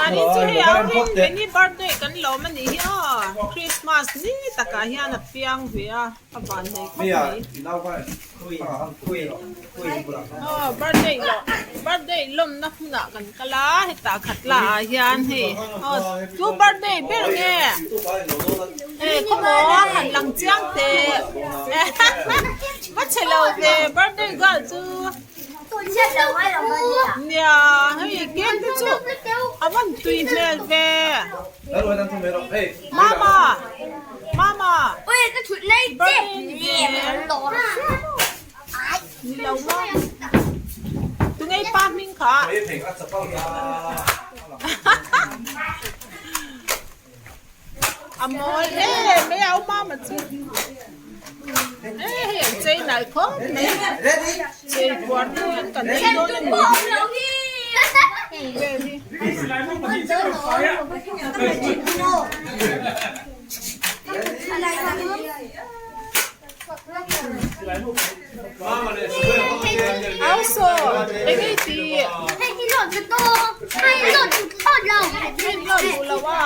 Zanin chu hei Aurin Benny birthday kan lawm a nih hi aw, Christmas ni takah hian a piang ve a, a van nei khawp mai. Aw birthday lawm birthday lawmna hmunah kan kal a, hetah khat la ah hian hei aw tu birthday ber nge hei khawmaw han lang chiang teh va chhe lo ve birthday girl chu. Nia hei cake te chu a van tui hmel ve Mama Mama ni lo maw tunge i pa hming kha A mawi em mai a u mama chu e hei an chei nalh khawp mai chei puar pawhin kan ei dawn a ni heng vel hi. Ausaw eng ei tih? Hei lawt duh lo a.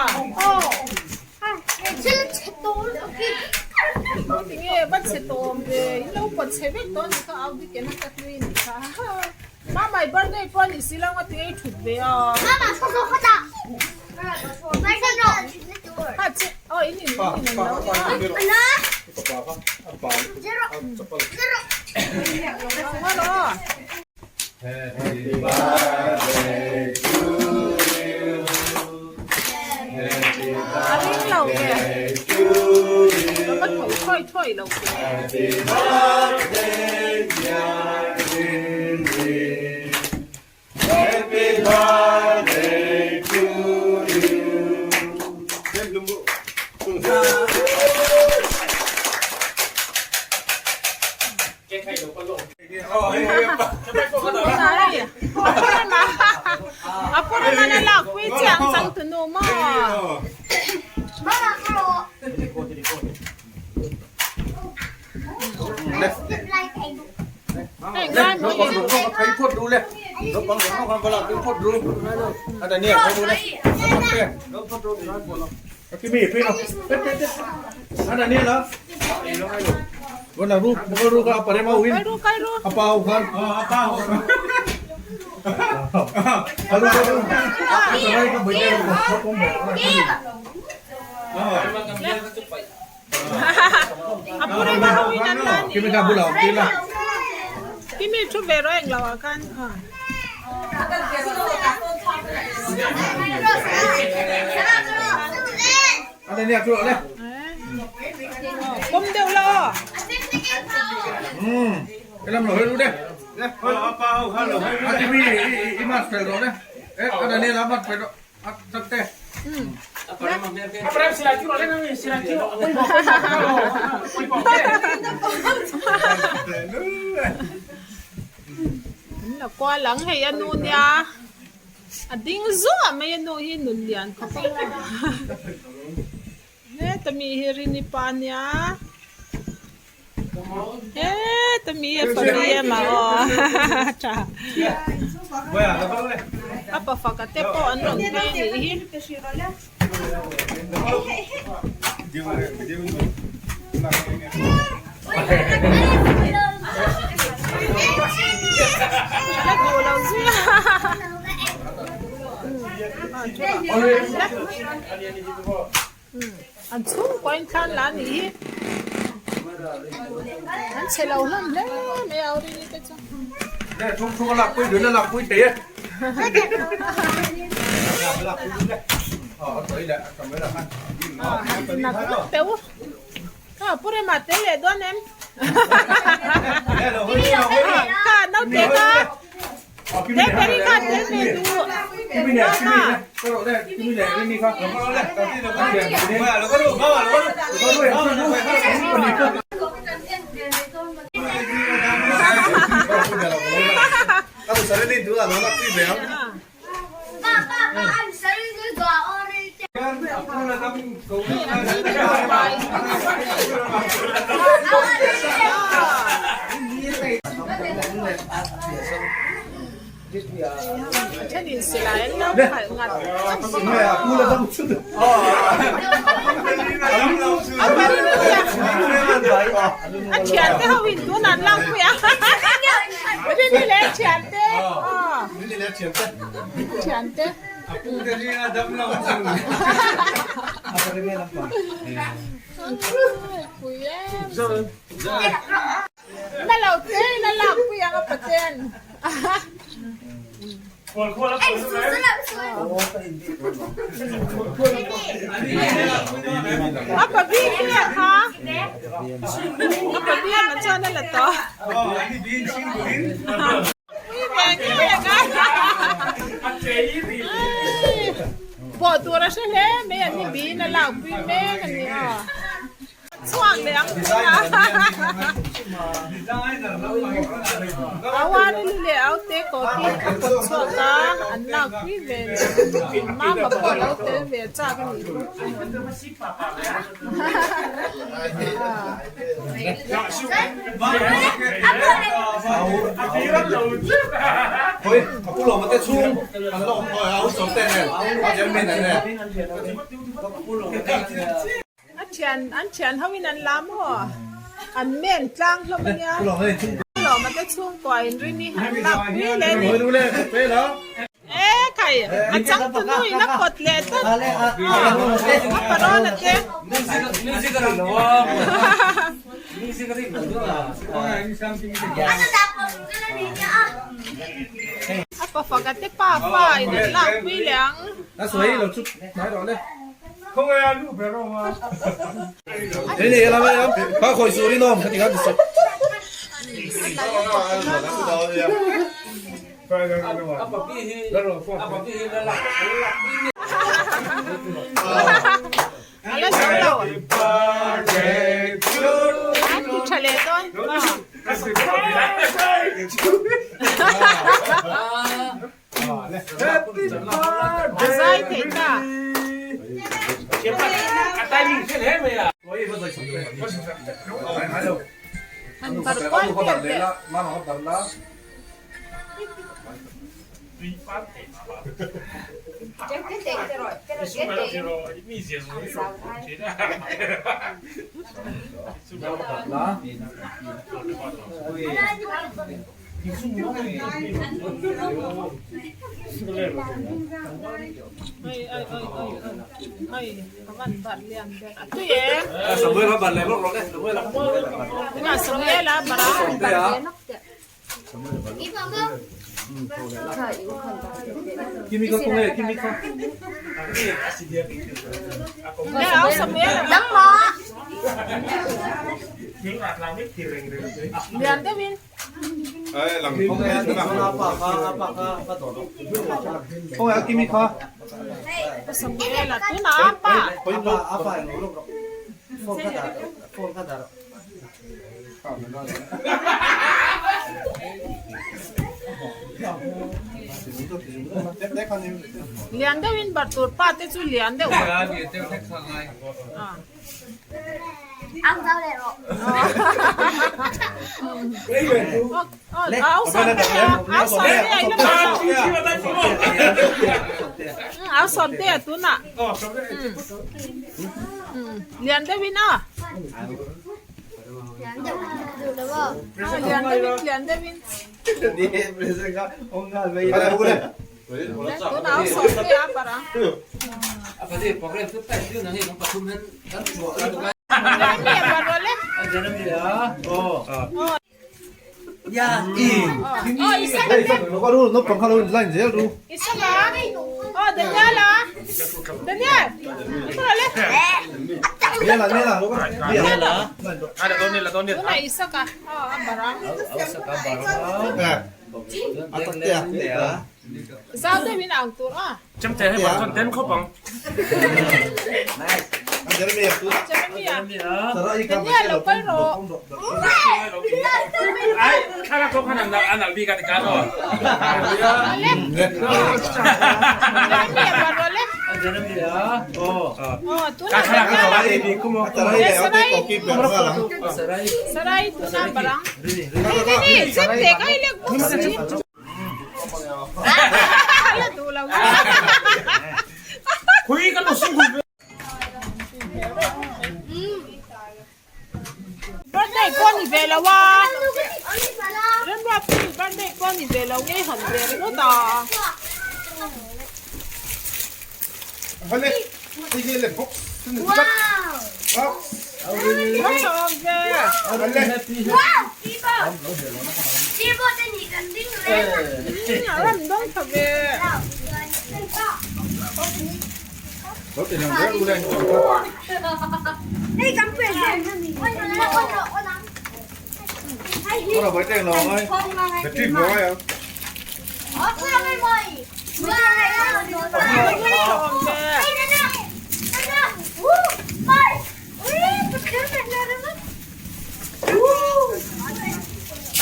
Tinge va chhe tawm ve in lo pawt chhe vek dawn ni kha au dik ena ka hlui ni kha Mama i birthday pawh a ni si lo nga tinge i thut ve a. Happy birthday to you. A pu rema ho in an la ni a. Kimi thu ve rawh englo ah khan. Pawm deuh la aw. La kual ang hei a nu nia a ding zuah mai a nu hi nun lian khawp ang heta mi hi rini pa nia heta mi hi pa mi emaw aw tha a pa faka te pawh an rawn phei a nih hi. La duh lo zui a. An chhungkaw in thlan la anih hi. An chhe lo hlawm hle mai a Aurini te chu. Nak nak teuh. Kha pu Rema tel leh dawn em? Kha naute kha Te peri kha tel ve duh. Kha Thenin silai an lo. khalh ngat ngat bawk a. A thiante ho in tun an lak pui a. Rini leh thiante. Thiante. Pui em. Na lo te in a lak pui ang a paten. A pabi te a kha. A pabi a man chuan a la tawh. Pui ve ngei ang a. Pawh tur a hre hle mai an ni biin a lak pui mek a ni aw. Chhuak leh ang tuna. Au a rilru leh au te coffee a pawt chhuak a, an lak pui ve leh ang. Mama pawh a lo tel ve chak a nih chu. A thian an thian ho in an lam haw an men tlang hlawm a nia lawm a te chhungkua in rin hi an lak pui leh a ni e khai a changtu nu in a kawt leh tlat a parawn a te. A pafak a te pa fa in an lak pui leh ang. A la zo lo. An ti tha leh dawn. A zai theih ta. Han bar kual vel teh. Lian deuhin. Samuela tunah apa? Lian deuhin bar tur pa te chu lian deuh bar tur. Au sawmte a tunah lian deuhin a lian deuhin lian deuhin Tunah au sawmte a parh ang. Zau deuhin ang tur a. Chemte hei bang chuan den khawp ang. Jeremia. Daniel lo kal rawh. Ai thlalak pawh khan an nalh bik a ti kan aw. Jeremia ban rawh le. Aw tunah Daniel a. Sarai. Sarai tunah barang. Ni ni zet tek ai lek bawk si. La duh lo. lo a. Remruatpuii birthday pawh ni ve lo nge hawn ve ringawt a. Hmasa awm ve. A rawn dawng tha ve. A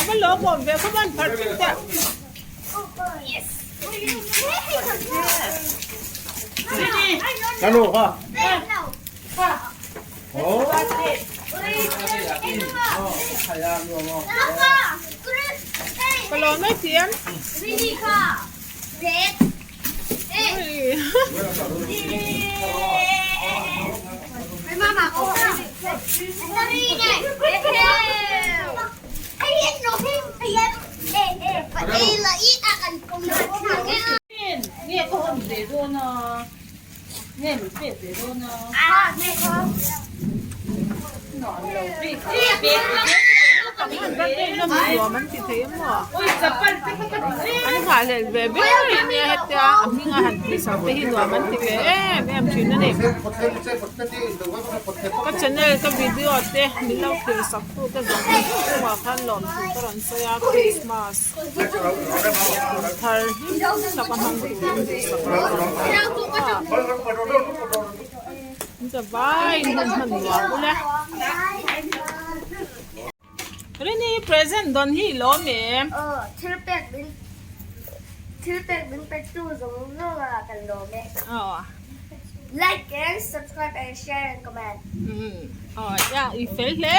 va lawm awm ve khaw ban phar thin teh. Ka lawm mai chiam. Nuam an ti thei emaw an nghahhlelh ve ber nia hetia a hminga han tih sak te hi nuam an ti ve em em thin a ni ka channel ka video te min lo thlir sak tu te zawng zawng chungah khan lawmthu ka rawn sawi a Christmas thar hlim tak a hmang tur an duh sak a vai in hun hman nuam ula. Rini present dawn hi i lawm em? Aw, thil pek min thil pek min pe tu zawng zawng ah kan lawm e. Aw. Like and subscribe and share and comment. Umm aw ya i fel hle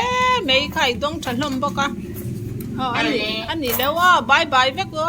mai kha i dawng tha hlawm bawk a. Aw ani ani leuh a bye bye vek aw.